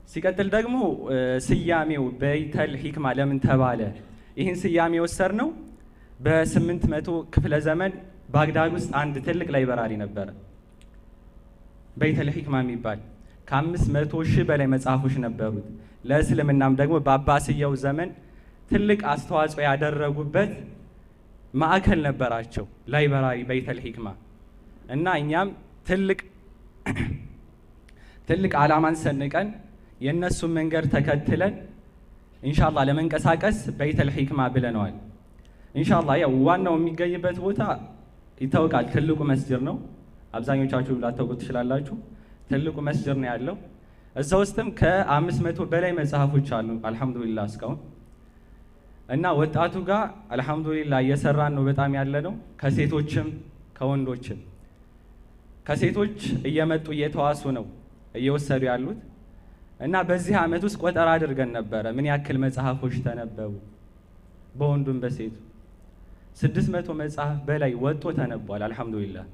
ሲቀጥል ደግሞ ስያሜው በይተል ሂክማ ለምን ተባለ? ይህን ስያሜ የወሰድነው በ800 ክፍለ ዘመን ባግዳድ ውስጥ አንድ ትልቅ ላይብራሪ ነበረ፣ በይተል ሂክማ የሚባል፣ ከ500,000 በላይ መጽሐፎች ነበሩት። ለእስልምናም ደግሞ በአባስያው ዘመን ትልቅ አስተዋጽኦ ያደረጉበት ማዕከል ነበራቸው ላይብራሪ በይተል ሂክማ። እና እኛም ትልቅ ትልቅ ዓላማን ሰንቀን የእነሱን መንገድ ተከትለን ኢንሻአላህ ለመንቀሳቀስ በይተል ሂክማ ብለነዋል። ኢንሻአላህ ያው ዋናው የሚገኝበት ቦታ ይታወቃል። ትልቁ መስጅድ ነው። አብዛኞቻችሁ ላታውቁት ትችላላችሁ። ትልቁ መስጅድ ነው ያለው። እዛ ውስጥም ከ500 በላይ መጽሐፎች አሉ አልሐምዱሊላህ እስካሁን። እና ወጣቱ ጋር አልሐምዱሊላህ እየሰራን ነው በጣም ያለ ነው። ከሴቶችም ከወንዶችም፣ ከሴቶች እየመጡ እየተዋሱ ነው እየወሰዱ ያሉት። እና በዚህ ዓመት ውስጥ ቆጠራ አድርገን ነበረ ምን ያክል መጽሐፎች ተነበቡ በወንዱም በሴቱ፣ 600 መጽሐፍ በላይ ወጥቶ ተነቧል። አልሐምዱሊላህ።